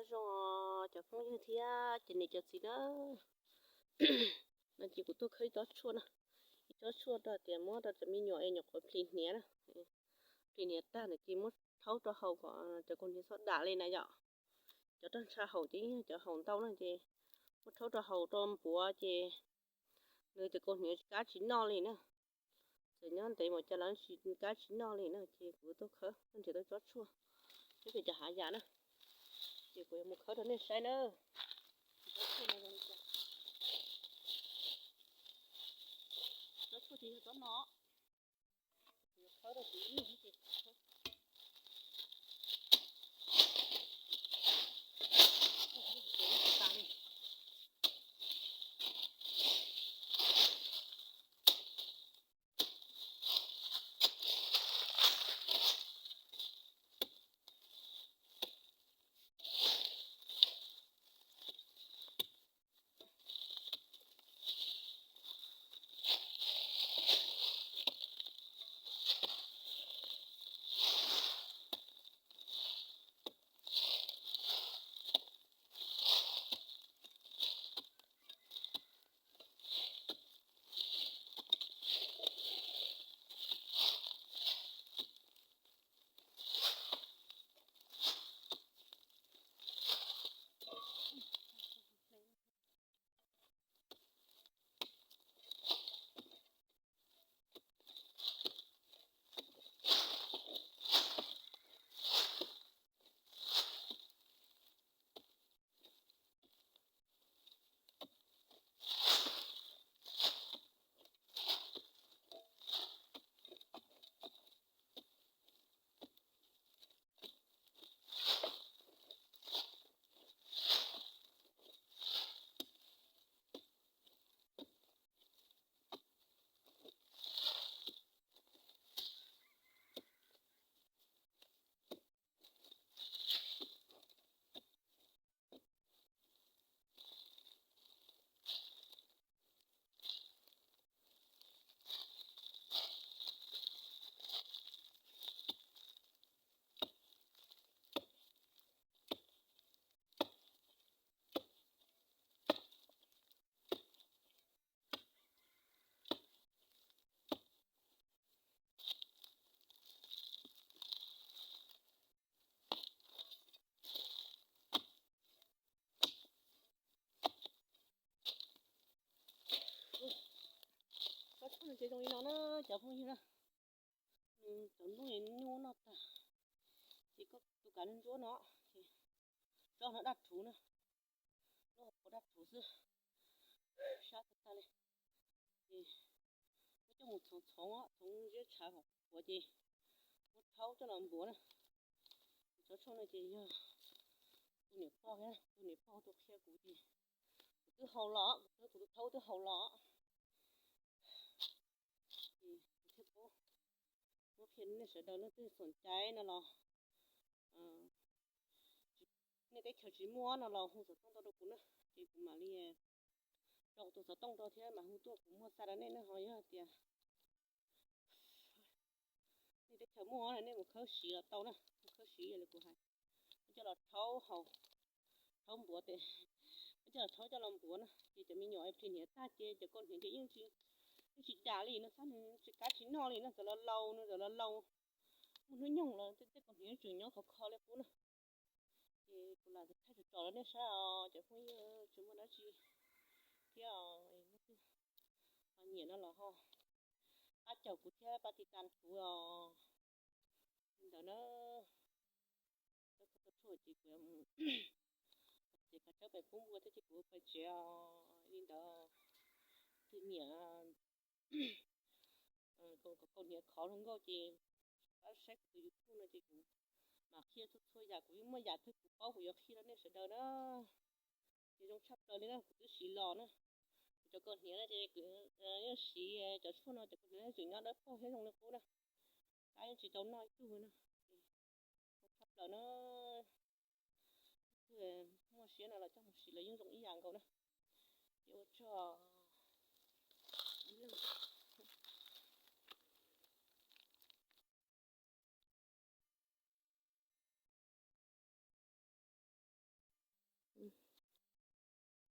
Zoo cov phooj ywg thiab cov niam cov txiv na, no ces kuv tuaj khawb ib tsob tshuaj na, ib tsob tshuaj rau tias muab rau cov me nyuam es nyuam qhuav plis hniav na, plis hniav tag na ces muab rhaub rau haus kom cov kaus hniav txhob dam li na yom. Cov roj ntsha haus ces yog cov haus ntau na ces muab rhaub rau haus rau npuav ces nws cov kaus hniav kab tsis noj li na. Txawm nyob ntev mus cas los tsis kab tsis noj li na ces kuv tuaj khawb tuaj nrhiav tau tsob tshuaj thiab pem cov hav yam na, ces kuv yuav mus khawb rau nej saib na. Tsob tshuaj no zoo li cas? Tsob tshuaj ces yog tsob no. Kuv yuav khawb rau kuv ib leeg thiab ces kuv khawb. Tsob tshuaj no ces zoo li no na cov phooj ywg na. Cov ntuj nyuaj noj tag, ces koj tus kav ntsuab no, ces tsob no daj rhuv na, lub hauv paus daj rhuv xwb, sab tag tag li. Ces muab coj mus txhoov txhoov, txhoov ziab tshav kom qhuav ces muab rhaub coj los npuav na. Tsob tshuaj no ces yog tus niam pog, tus niam pog tus qhia kuv ces kuv twb haus los, kuv tus thaub twb haus los. Ces kuv thiaj paub muab qhia nej sawv daws, leej twg xoom cai no los, nej teb chaws tsis muaj no los hu xov tooj tuaj rau kuv na, ces kuv mam li rau kuv tus xov tooj rau thiab mam hu tuaj kuv muag xa rau nej na. Ho yog tias nej teb chaws muaj no nej mus khawb siv los tau na, mus khawb siv li kuv hais, muab coj los rhaub haus, rhaub npuav tes, muab coj los rhaub coj los npuav na, ces cov me nyuam plis hniav tag ces cov kaus hniav ces yeej tsis, yeej tsis dam li no, xab nws tsis kab tsis noj li no, txawm los laus no, txawm los laus muaj hnub nyoog los tej kaus hniav tseem nyob khov kho li qub na. Ces kuv lam thaij tso rau nej saib os cov phooj ywg, tsis muaj dab tsi thiab os, leej twg ho nyiam no los ho pab caum kuv thiab pab tiv tas kuv os. Li ntawd na, tsob tshuaj ces kuv, ces kav tsawb pem pub npua thiab ces kuv pais tsev os. Li ntawd, leej twg nyiam kaus hniav khov zoo nkauj ces pab saib kuv tus YouTube no ces kuv mam qhia txhua txhua yam, kuv yeej muaj yam twg kuv paub kuv yuav qhia rau nej sawv daws na. Ces zoo tshaj plaws li na, kuv twb siv los na. Kuv cov kaus hniav no ces kuv yeej siv cov tshuaj no, cov kaus hniav tseem nyob dawb paug thiab zoo li qub na. Kab yeej tsis tau noj ib tug na. Ces zoo tshaj plaws na. Leej twg muaj siab no los coj mus siv los yeej zoo ib yam nkaus na. Ces ua tsaug ib leeg.